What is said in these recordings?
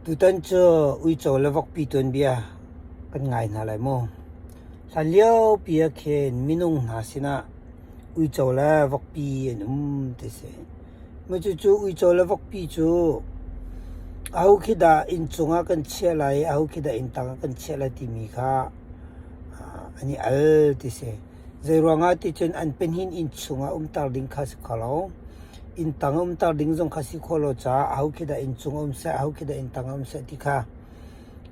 Tutan cu uico le vokpi tuanbia kan ngai hna lai mu. Hlanliopi ah khin minung hna sinah uico le vokpi an um ti si. Cucu uico le vokpi cu aho khi dah inn cungah kan chiah lai i aho khi dah inn tang ah kan chiah lai timi kha an i al ti si. Zeiruangah ti cun an pahnih inn chungah umter ding kha si kho lo. Inn tang umter ding zong kha si khawh lo caah aho khi dah inn cung um seh, aho khi dah inn tang um seh ti kha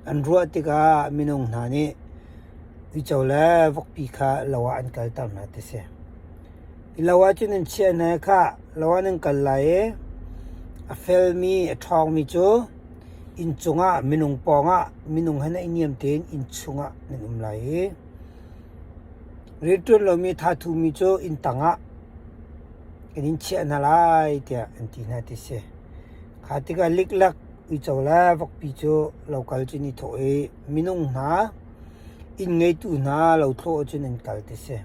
an ruah tikah minung hna nih uico le vokpi kha lo ah an kalter hna ti si. Lo ah cun an chiah hna i khah lo ah nan kal lai i a felmi, a ṭhawngmi cu inn cungah minung pawngah minung he naihniam tein inn chungah nan um lai i Rianṭuan lomi thathumi cu inn tangah kan in chiah hna lai tiah an ti hna ti si. Kha tikah liklak uico le vokpi cu lokal cu an i thawh i minung hna inn ngeitu hna lothlawh cun an kal ti si.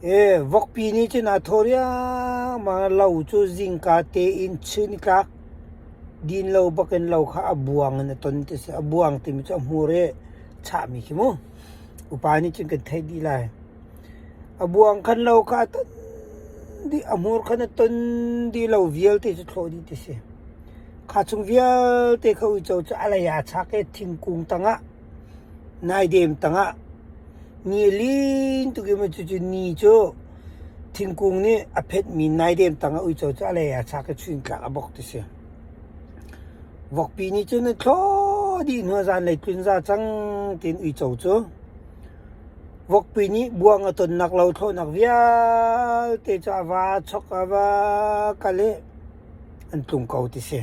E, vokpi nih cun aa thawh riangmang lo cu zingka tein chun nitlak din lo bakin lo kha a buang in a ton ti si. A buang timi cu a hmur i chahmi khi mu. Upa nih cun kan theih dih lai. A buang khan lo kha a ton dih, a hmur khan a ton dih lo vialte cu thlawh dih ti si. Kha chung vialte kha uico cu a lei aa chak i thingkung tangah naidem tangah ni a lin tuk i cucu ni cu thingkung nih a phetmi naidem tangah uico cu a lei aa chak i chuin tlak a bok ti si. Vokpi nih cun a thlaw dih hnu ah zanlei tlun za cang tiin uico cu vokpi nih buang a tonnak lo thlawhnak vialte cu a va chok a va kal i an tlung ko ti si.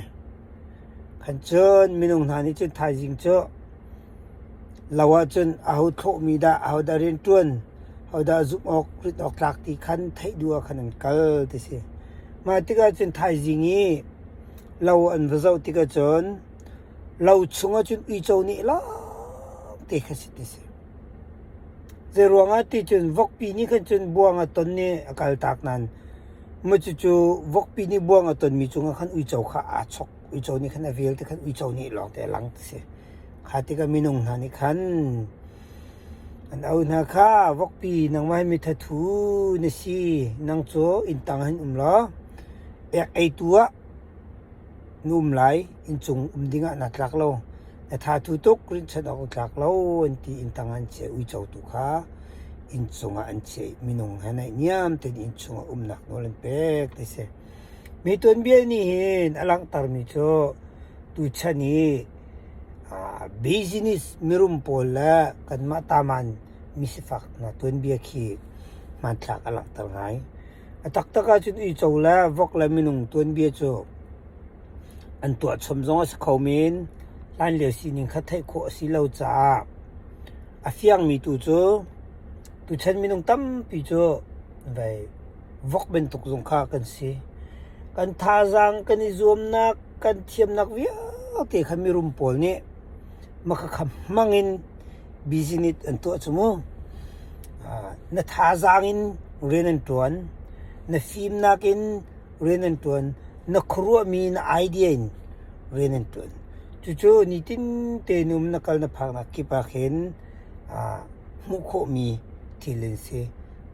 Khan cun minung hna nih cun thaizing cu lo ahcun aho thlawhmi dah ahodah rianṭuan ahodah zumh awk rit awk tlak ti khan theih duh ah khan an kal ti si. Mah tikah cun thaizing i Lo an va zoh tikah cun lo chungah cun uico nih lawngte kha si ti si. Zeiruangah ti cun vokpi nih khan cun buang a ton i a kaltak nain maw cucu vokpi nih buang a tonmi cungah khan uico kha aa chok. Uico nih khan a vel ti khan uico nih lawngte a lang ti si. Kha tikah minung hna nih khan an auh hna kha vokpi nangmah hi mithathu na si nang cu inn tang hin um law ek eitu ah na um lai, innchung um dingah naa tlak lo. Na thathu tuk, rinhchanh awk na tlak lo an ti. Inn tang ah an chiah i uico tu kha innchung ah an chiah i minung he naihniam tein innchung ah umnak nawl an pek ti si. Mi tuanbia nih hin a langhtermi cu tuchan i business mirum pawl le kanmah taman misifak hna tuanbia khi hmanthlak a langhter ngai. A taktak ahcun uico le vok le minung tuanbia cu an tuahchom zong a si kho men. Hlanlio sining kha theih khawh a si lo caah a fiangmi tu cu tuchan minung tampi cu vei vok bantuk zong kha kan si. Kan thazaang kan i zuamnak, kan thiamnak vialte kha mirum pawl nih makhakha hmang in business an tuah cu mu. Na thazaang in rian an ṭuan, na fimnak in rian an ṭuan, na khuaruahmi na idea in rian an ṭuan. Cucu nitin tein um na kal na phaknak kip ah khin hmuh khawhmi thil an si.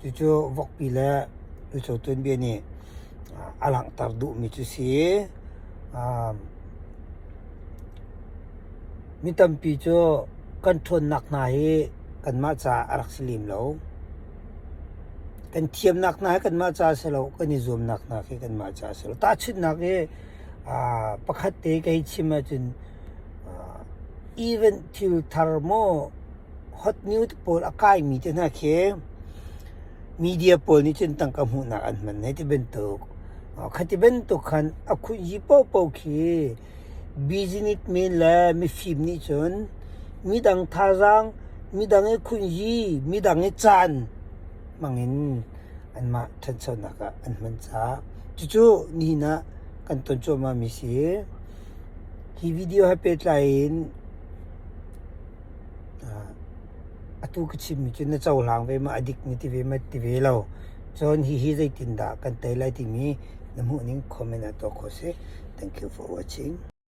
Cucu vokpi le uico tuanbia nih a langhter duhmi cu si. Mi tampi cu kan ṭhawnnak hna hi kanmah caah a rak si lem lo. Kan thiamnak hna hi kanmah caah a si lo, kan i zuamnak hna khi kanmah caah a si lo. Tahchunhnak hi pakhat te ka hei chim ahcun event thil thar maw hot news pawl a kaimi te hna khi media pawl nih cun tangka hmuhnak an hman hei ti bantuk. Khati bantuk khan a khuhyi paohpaoh khi Business men le mifim nih cun midang thazaang, midang i khunyi, midang i caan hmangin anmah ṭhanchonak ah an hman caah cucu nihin ah kan ton cuahmahmi si. Hi video he pehtlai in atu ka chimmi cu na cohlang ve ma, a dik na ti ve ma, ti ve lo. Cun hihi zeitindah kan tei lai timi na hmuhning comment ah tuah khawh si. Thank you for watching.